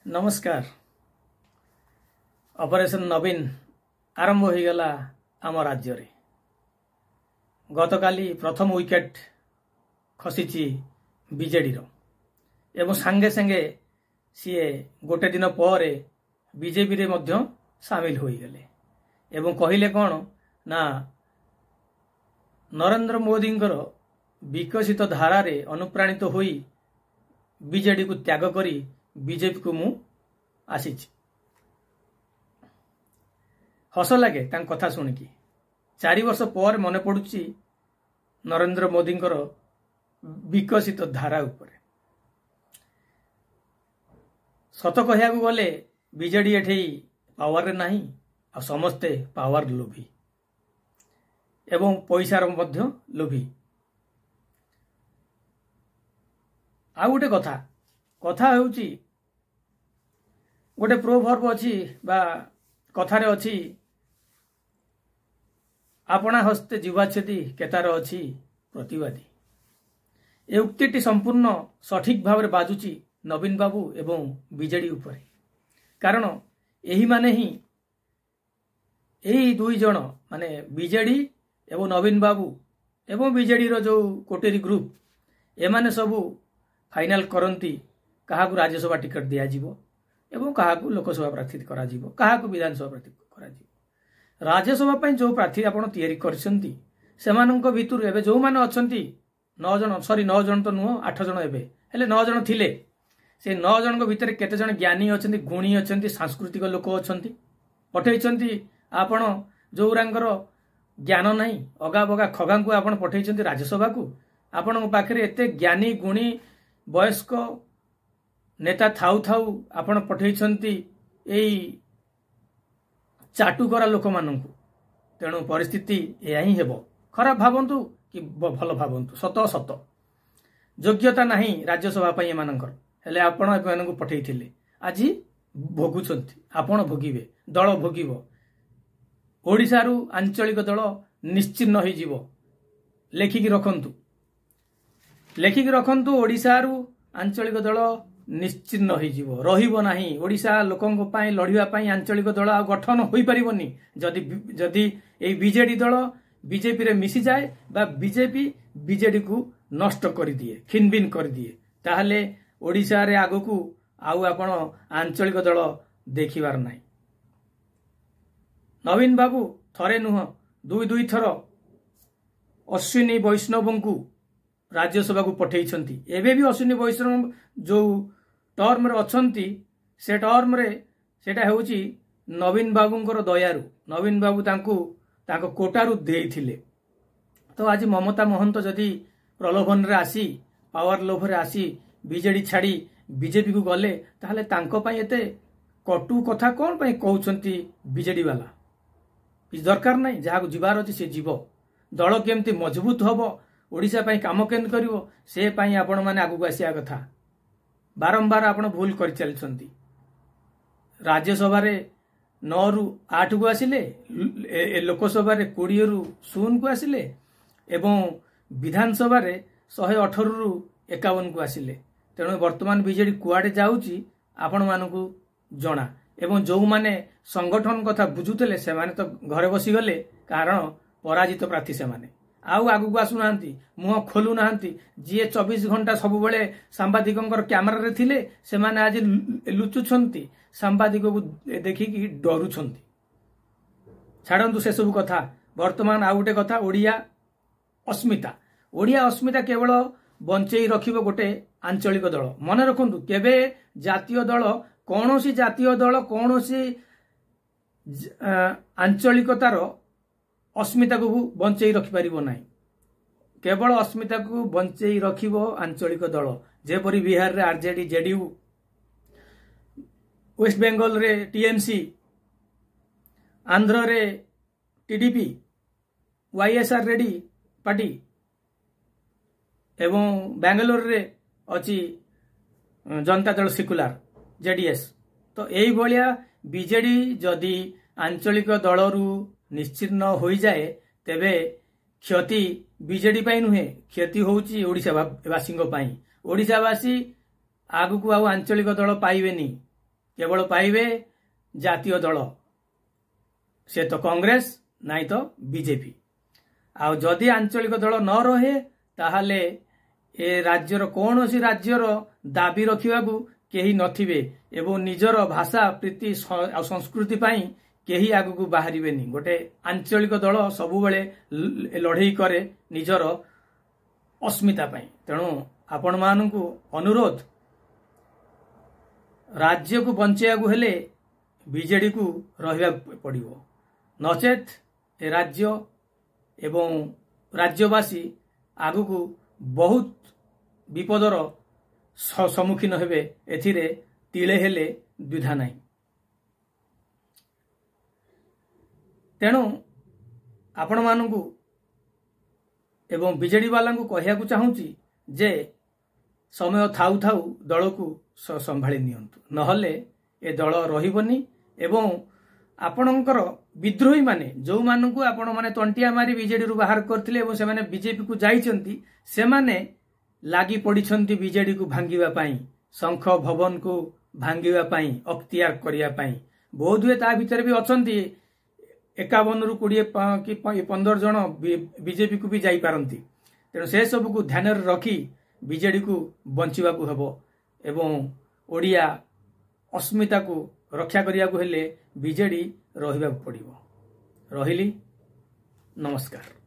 ନମସ୍କାର। ଅପରେସନ୍ ନବୀନ ଆରମ୍ଭ ହୋଇଗଲା ଆମ ରାଜ୍ୟରେ। ଗତକାଲି ପ୍ରଥମ ୱିକେଟ୍ ଖସିଛି ବିଜେଡ଼ିର ଏବଂ ସାଙ୍ଗେ ସାଙ୍ଗେ ସିଏ ଗୋଟେ ଦିନ ପରେ ବିଜେପିରେ ମଧ୍ୟ ସାମିଲ ହୋଇଗଲେ ଏବଂ କହିଲେ କ'ଣ ନା, ନରେନ୍ଦ୍ର ମୋଦିଙ୍କର ବିକଶିତ ଧାରାରେ ଅନୁପ୍ରାଣିତ ହୋଇ ବିଜେଡ଼ିକୁ ତ୍ୟାଗ କରି ବିଜେପିକୁ ମୁଁ ଆସିଛି। ହସ ଲାଗେ ତାଙ୍କ କଥା ଶୁଣିକି। 4 ବର୍ଷ ପରେ ମନେ ପଡୁଛି ନରେନ୍ଦ୍ର ମୋଦିଙ୍କର ବିକଶିତ ଧାରା ଉପରେ। ସତ କହିବାକୁ ଗଲେ ବିଜେଡି ଏଠି ପାୱାରରେ ନାହିଁ, ଆଉ ସମସ୍ତେ ପାୱାର ଲୋଭୀ ଏବଂ ପଇସାର ମଧ୍ୟ ଲୋଭୀ। ଆଉ ଗୋଟେ କଥା ହେଉଛି, ଗୋଟେ ପ୍ରୋଭର୍ବ ଅଛି ବା କଥାରେ ଅଛି, ଆପଣା ହସ୍ତେ ଜିହ୍ବାଛେଦି କେତାର ଅଛି ପ୍ରତିବାଦୀ। ଏ ଉକ୍ତିଟି ସମ୍ପୂର୍ଣ୍ଣ ସଠିକ ଭାବରେ ବାଜୁଛି ନବୀନ ବାବୁ ଏବଂ ବିଜେଡି ଉପରେ। କାରଣ ଏହିମାନେ ହିଁ, ଏହି ଦୁଇ ଜଣ ମାନେ ବିଜେଡି ଏବଂ ନବୀନ ବାବୁ ଏବଂ ବିଜେଡିର ଯେଉଁ କୋଟେରୀ ଗ୍ରୁପ, ଏମାନେ ସବୁ ଫାଇନାଲ କରନ୍ତି କାହାକୁ ରାଜ୍ୟସଭା ଟିକେଟ ଦିଆଯିବ ଏବଂ କାହାକୁ ଲୋକସଭା ପ୍ରାର୍ଥୀ କରାଯିବ, କାହାକୁ ବିଧାନସଭା ପ୍ରାର୍ଥୀ କରାଯିବ। ରାଜ୍ୟସଭା ପାଇଁ ଯେଉଁ ପ୍ରାର୍ଥୀ ଆପଣ ତିଆରି କରିଛନ୍ତି ସେମାନଙ୍କ ଭିତରୁ ଏବେ ଯେଉଁମାନେ ଅଛନ୍ତି 9 ଜଣ, ସରି 9 ଜଣ ତ ନୁହଁ, 8 ଜଣ ଏବେ, ହେଲେ 9 ଜଣ ଥିଲେ। ସେ 9 ଜଣଙ୍କ ଭିତରେ କେତେ ଜଣ ଜ୍ଞାନୀ ଅଛନ୍ତି, ଗୁଣୀ ଅଛନ୍ତି, ସାଂସ୍କୃତିକ ଲୋକ ଅଛନ୍ତି ପଠେଇଛନ୍ତି ଆପଣ? ଯେଉଁରାଙ୍କର ଜ୍ଞାନ ନାହିଁ, ଅଗାବଗା ଖଗାଙ୍କୁ ଆପଣ ପଠେଇଛନ୍ତି ରାଜ୍ୟସଭାକୁ। ଆପଣଙ୍କ ପାଖରେ ଏତେ ଜ୍ଞାନୀ ଗୁଣୀ ବୟସ୍କ ନେତା ଥାଉ ଥାଉ ଆପଣ ପଠେଇଛନ୍ତି ଏଇ ଚାଟୁକରା ଲୋକମାନଙ୍କୁ। ତେଣୁ ପରିସ୍ଥିତି ଏହା ହିଁ ହେବ। ଖରାପ ଭାବନ୍ତୁ କି ଭଲ ଭାବନ୍ତୁ, ସତ ସତ ଯୋଗ୍ୟତା ନାହିଁ ରାଜ୍ୟସଭା ପାଇଁ ଏମାନଙ୍କର, ହେଲେ ଆପଣ ଏମାନଙ୍କୁ ପଠେଇଥିଲେ। ଆଜି ଭୋଗୁଛନ୍ତି, ଆପଣ ଭୋଗିବେ, ଦଳ ଭୋଗିବ। ଓଡ଼ିଶାରୁ ଆଞ୍ଚଳିକ ଦଳ ନିଶ୍ଚିହ୍ନ ହେଇଯିବ। ଲେଖିକି ରଖନ୍ତୁ, ଲେଖିକି ରଖନ୍ତୁ, ଓଡ଼ିଶାରୁ ଆଞ୍ଚଳିକ ଦଳ ନିଶ୍ଚିହ୍ନ ହେଇଯିବ, ରହିବ ନାହିଁ। ଓଡ଼ିଶା ଲୋକଙ୍କ ପାଇଁ ଲଢ଼ିବା ପାଇଁ ଆଞ୍ଚଳିକ ଦଳ ଆଉ ଗଠନ ହୋଇପାରିବନି ଯଦି ଏଇ ବିଜେଡି ଦଳ ବିଜେପିରେ ମିଶିଯାଏ ବା ବିଜେପି ବିଜେଡିକୁ ନଷ୍ଟ କରିଦିଏ, ଖିନଭିନ କରିଦିଏ, ତାହେଲେ ଓଡ଼ିଶାରେ ଆଗକୁ ଆଉ ଆପଣ ଆଞ୍ଚଳିକ ଦଳ ଦେଖିବାର ନାହିଁ। ନବୀନ ବାବୁ ଥରେ ନୁହଁ, ଦୁଇ ଦୁଇ ଥର ଅଶ୍ୱିନୀ ବୈଷ୍ଣବଙ୍କୁ ରାଜ୍ୟସଭାକୁ ପଠେଇଛନ୍ତି। ଏବେ ବି ଅଶ୍ୱିନୀ ବୈଷ୍ଣବ ଯେଉଁ ଟର୍ମରେ ଅଛନ୍ତି, ସେ ଟର୍ମରେ ସେଇଟା ହେଉଛି ନବୀନ ବାବୁଙ୍କର ଦୟାରୁ, ନବୀନ ବାବୁ ତାଙ୍କୁ ତାଙ୍କ କୋଟାରୁ ଦେଇଥିଲେ। ତ ଆଜି ମମତା ମହନ୍ତ ଯଦି ପ୍ରଲୋଭନରେ ଆସି, ପାୱାର ଲୋଭରେ ଆସି ବିଜେଡି ଛାଡ଼ି ବିଜେପିକୁ ଗଲେ, ତାହେଲେ ତାଙ୍କ ପାଇଁ ଏତେ କଟୁ କଥା କ'ଣ ପାଇଁ କହୁଛନ୍ତି ବିଜେଡି ବାଲା? କିଛି ଦରକାର ନାହିଁ। ଯାହାକୁ ଯିବାର ଅଛି ସେ ଯିବ। ଦଳ କେମିତି ମଜବୁତ ହବ, ଓଡ଼ିଶା ପାଇଁ କାମ କେମିତି କରିବ, ସେ ପାଇଁ ଆପଣମାନେ ଆଗକୁ ଆସିବା କଥା। ବାରମ୍ବାର ଆପଣ ଭୁଲ କରିଚାଲିଛନ୍ତି। ରାଜ୍ୟସଭାରେ 9ରୁ 8କୁ ଆସିଲେ, ଲୋକସଭାରେ 20ରୁ 0କୁ ଆସିଲେ ଏବଂ ବିଧାନସଭାରେ 118ରୁ 51କୁ ଆସିଲେ। ତେଣୁ ବର୍ତ୍ତମାନ ବିଜେଡି କୁଆଡ଼େ ଯାଉଛି ଆପଣମାନଙ୍କୁ ଜଣା। ଏବଂ ଯେଉଁମାନେ ସଂଗଠନ କଥା ବୁଝୁଥିଲେ ସେମାନେ ତ ଘରେ ବସିଗଲେ, କାରଣ ପରାଜିତ ପ୍ରାର୍ଥୀ ସେମାନେ ଆଉ ଆଗକୁ ଆସୁନାହାନ୍ତି, ମୁହଁ ଖୋଲୁ ନାହାନ୍ତି। ଯିଏ 24 ଘଣ୍ଟା ସବୁବେଳେ ସାମ୍ବାଦିକଙ୍କର କ୍ୟାମେରାରେ ଥିଲେ ସେମାନେ ଆଜି ଲୁଚୁଛନ୍ତି, ସାମ୍ବାଦିକକୁ ଦେଖିକି ଡରୁଛନ୍ତି। ଛାଡ଼ନ୍ତୁ ସେସବୁ କଥା। ବର୍ତ୍ତମାନ ଆଉ ଗୋଟେ କଥା, ଓଡ଼ିଆ ଅସ୍ମିତା। ଓଡ଼ିଆ ଅସ୍ମିତା କେବଳ ବଞ୍ଚେଇ ରଖିବ ଗୋଟେ ଆଞ୍ଚଳିକ ଦଳ। ମନେ ରଖନ୍ତୁ, କେବେ ଜାତୀୟ ଦଳ, କୌଣସି ଜାତୀୟ ଦଳ କୌଣସି ଆଞ୍ଚଳିକତାର ଅସ୍ମିତାକୁ ବଞ୍ଚେଇ ରଖିପାରିବ ନାହିଁ। କେବଳ ଅସ୍ମିତାକୁ ବଞ୍ଚେଇ ରଖିବ ଆଞ୍ଚଳିକ ଦଳ। ଯେପରି ବିହାରରେ ଆରଜେଡି, ଜେଡିୟୁ, ୱେଷ୍ଟବେଙ୍ଗଲରେ ଟିଏମସି, ଆନ୍ଧ୍ରରେ ଟିଡିପି, ୱାଇଏସ୍ଆର୍ ରେଡ୍ଡି ପାର୍ଟି ଏବଂ ବାଙ୍ଗାଲୋରରେ ଅଛି ଜନତା ଦଳ ସେକୁଲାର ଜେଡିଏସ୍। ତ ଏଇଭଳିଆ ବିଜେଡି ଯଦି ଆଞ୍ଚଳିକ ଦଳରୁ ନିଶ୍ଚିହ୍ନ ହୋଇଯାଏ, ତେବେ କ୍ଷତି ବିଜେଡି ପାଇଁ ନୁହେଁ, କ୍ଷତି ହେଉଛି ଓଡ଼ିଶାବାସୀଙ୍କ ପାଇଁ। ଓଡ଼ିଶାବାସୀ ଆଗକୁ ଆଉ ଆଞ୍ଚଳିକ ଦଳ ପାଇବେନି। କେବଳ ପାଇବେ ଜାତୀୟ ଦଳ, ସେ ତ କଂଗ୍ରେସ ନାଇଁ ତ ବିଜେପି। ଆଉ ଯଦି ଆଞ୍ଚଳିକ ଦଳ ନ ରହେ ତାହେଲେ ଏ ରାଜ୍ୟର କୌଣସି ରାଜ୍ୟର ଦାବି ରଖିବାକୁ କେହି ନଥିବେ ଏବଂ ନିଜର ଭାଷା ପ୍ରୀତି ଆଉ ସଂସ୍କୃତି ପାଇଁ କେହି ଆଗକୁ ବାହାରିବେନି। ଗୋଟେ ଆଞ୍ଚଳିକ ଦଳ ସବୁବେଳେ ଲଢ଼େଇ କରେ ନିଜର ଅସ୍ମିତା ପାଇଁ। ତେଣୁ ଆପଣମାନଙ୍କୁ ଅନୁରୋଧ, ରାଜ୍ୟକୁ ବଞ୍ଚେଇବାକୁ ହେଲେ ବିଜେଡ଼ିକୁ ରହିବାକୁ ପଡ଼ିବ, ନଚେତ୍ ଏ ରାଜ୍ୟ ଏବଂ ରାଜ୍ୟବାସୀ ଆଗକୁ ବହୁତ ବିପଦର ସମ୍ମୁଖୀନ ହେବେ, ଏଥିରେ ତିଳେ ହେଲେ ଦ୍ୱିଧା ନାହିଁ। ତେଣୁ ଆପଣମାନଙ୍କୁ ଏବଂ ବିଜେଡ଼ିବାଲାଙ୍କୁ କହିବାକୁ ଚାହୁଁଛି ଯେ ସମୟ ଥାଉ ଥାଉ ଦଳକୁ ସମ୍ଭାଳି ନିଅନ୍ତୁ, ନହେଲେ ଏ ଦଳ ରହିବନି। ଏବଂ ଆପଣଙ୍କର ବିଦ୍ରୋହୀମାନେ, ଯେଉଁମାନଙ୍କୁ ଆପଣମାନେ ତଣ୍ଟିଆ ମାରି ବିଜେଡ଼ିରୁ ବାହାର କରିଥିଲେ ଏବଂ ସେମାନେ ବିଜେପିକୁ ଯାଇଛନ୍ତି, ସେମାନେ ଲାଗି ପଡ଼ିଛନ୍ତି ବିଜେଡ଼ିକୁ ଭାଙ୍ଗିବା ପାଇଁ, ଶଙ୍ଖ ଭବନକୁ ଭାଙ୍ଗିବା ପାଇଁ, ଅକ୍ତିଆର କରିବା ପାଇଁ। ବୋଧହୁଏ ତା ଭିତରେ ବି ଅଛନ୍ତି 51ରୁ 20 କି 15 ଜଣ ବିଜେପିକୁ ବି ଯାଇପାରନ୍ତି। ତେଣୁ ସେସବୁକୁ ଧ୍ୟାନରେ ରଖି ବିଜେଡ଼ିକୁ ବଞ୍ଚିବାକୁ ହେବ ଏବଂ ଓଡ଼ିଆ ଅସ୍ମିତାକୁ ରକ୍ଷା କରିବାକୁ ହେଲେ ବିଜେଡ଼ି ରହିବାକୁ ପଡ଼ିବ। ରହିଲି, ନମସ୍କାର।